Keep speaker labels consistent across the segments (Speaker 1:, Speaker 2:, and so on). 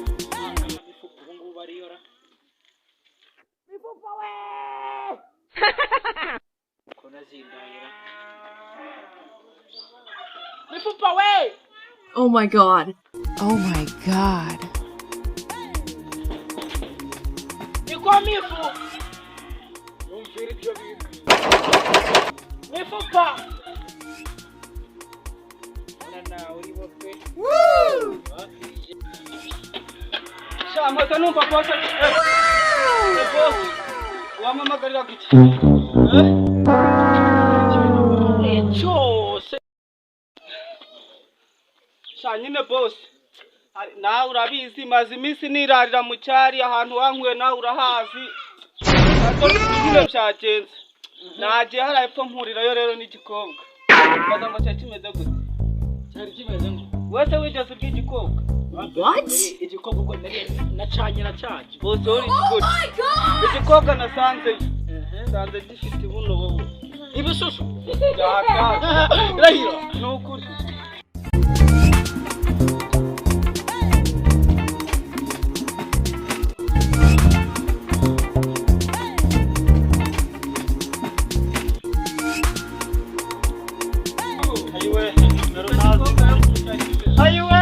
Speaker 1: Ubu ngubu bariyora.
Speaker 2: Mifupa we!
Speaker 1: Ko nazindayira.
Speaker 2: Mifupa we!
Speaker 3: Oh my God.
Speaker 4: Oh my God.
Speaker 2: Niko mifu!
Speaker 1: Yumvira ibyo bintu.
Speaker 2: Mifupa!
Speaker 1: Mbona nawe uri pe. Bakije. Sha moto numva boss. Eh, boss. Wamamagarira guki? Eh? Cyose. Sha nyine boss. Nawe urabizi, maze iminsi nirarira mu cyari, ahantu wankuye nawe urahazi. Nyine byagenze. Nagiye hariya epfo mpurirayo rero n'igikobwa. Mbaza ngo cyari kimeze gute? Cyari kimeze ngo.
Speaker 2: Wese wigeze urya igikobwa?
Speaker 3: What?
Speaker 1: Igikobwa ubwo nari nacanye nacanye.
Speaker 2: Bose uri ikigoryi. Igikobwa nasanzeyo. Nsanze gifite buno bubu.
Speaker 1: Ibisusu.
Speaker 2: Byakaze.
Speaker 1: Rahira.
Speaker 2: Ni ukuri.
Speaker 1: Ayiwe. Ayiwe.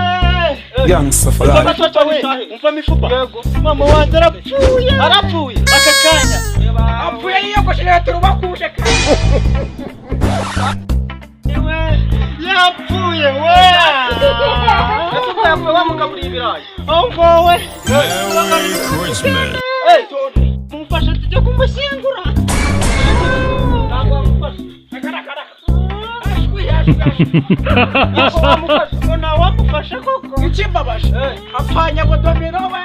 Speaker 5: Young Safari.
Speaker 1: Umva mifupa.
Speaker 2: Yego.
Speaker 1: Mama wanjye arapfuye.
Speaker 2: Arapfuye.
Speaker 1: Aka kanya.
Speaker 2: Apfuye yiyogosheshe turubakuje.
Speaker 1: Iwe. Yapfuye we.
Speaker 2: Ese ubwo yapfuye bamugaburiye ibirayi?
Speaker 1: Umva we.
Speaker 5: Merry Christmas.
Speaker 2: Eh,
Speaker 1: Mumfashe tujye kumushyingura.
Speaker 2: Ntabwo wamufasha. Ntabwo wamufasha.
Speaker 1: Ngo ntawamufashe koko.
Speaker 2: Ikimbabaje. Apfanye budomiro we.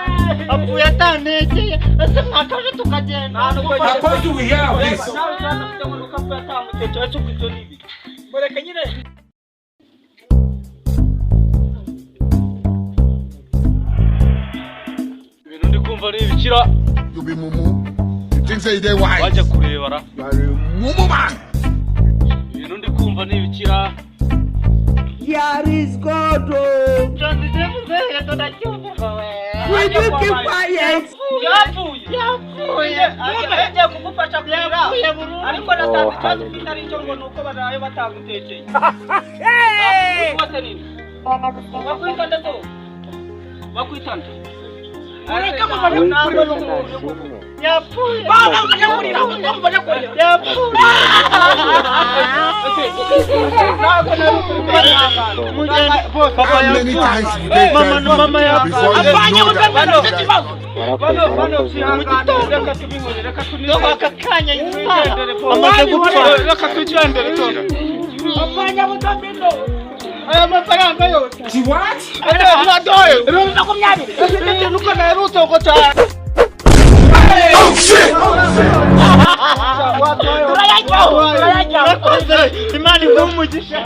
Speaker 1: Apfuye atantegeye. Ese mwakaje tukagenda.
Speaker 2: Nta nubwo
Speaker 5: How do we have this?
Speaker 2: Nawe ikibazo ufite ngo ni uko apfuye atamutekeye, ese ubwo ibyo ni ibiki?
Speaker 1: Mureke nyine.
Speaker 2: Ibintu ndi kumva ni ibikira.
Speaker 6: You be mumu. You think say they wise?
Speaker 2: Wajya kureba ra.
Speaker 6: You are a mumu man.
Speaker 2: Ibintu ndi kumva ni ibikira.
Speaker 7: Here is God. Oh. Will you keep quiet?
Speaker 2: Yapfuye. Yapfuye. Yagiye kugufasha kurira.
Speaker 1: Yapfuye burundu.
Speaker 2: Ariko nasanze ikibazo ufite ari icyo ngo ni uko baraye batagutekeye. Bose nini? Bakwita nde so? Bakwita nde?
Speaker 1: Mureke mufashe.
Speaker 2: Ntabwo ni umuntu.
Speaker 1: Yapfuye.
Speaker 2: Bamufashe kurira, bamufashe kurira.
Speaker 1: Yapfuye.
Speaker 2: Ntabwo nari ukuri.
Speaker 1: Mugende. Bose.
Speaker 6: How many times will they
Speaker 1: Mama
Speaker 6: tell you
Speaker 1: mama yapfuye.
Speaker 6: before you
Speaker 2: Apfanye
Speaker 6: know that
Speaker 2: budomiro,
Speaker 6: you
Speaker 2: nicyo
Speaker 6: are
Speaker 2: kibazo. Bano bano byihangane, reka tubihore, reka
Speaker 1: Dore aka kanya
Speaker 2: twigendere.
Speaker 1: Amaze gupfa.
Speaker 2: Reka twigendere tone.
Speaker 1: Apfanye budomino.
Speaker 2: Aya mafaranga yose.
Speaker 5: What?
Speaker 2: Mwadoye.
Speaker 1: 20,000.
Speaker 2: Ese nuko naherutse ngo cyane.
Speaker 6: Oh shit!
Speaker 1: Turayajyaho. Turayajyaho. Imana iguhe umugisha.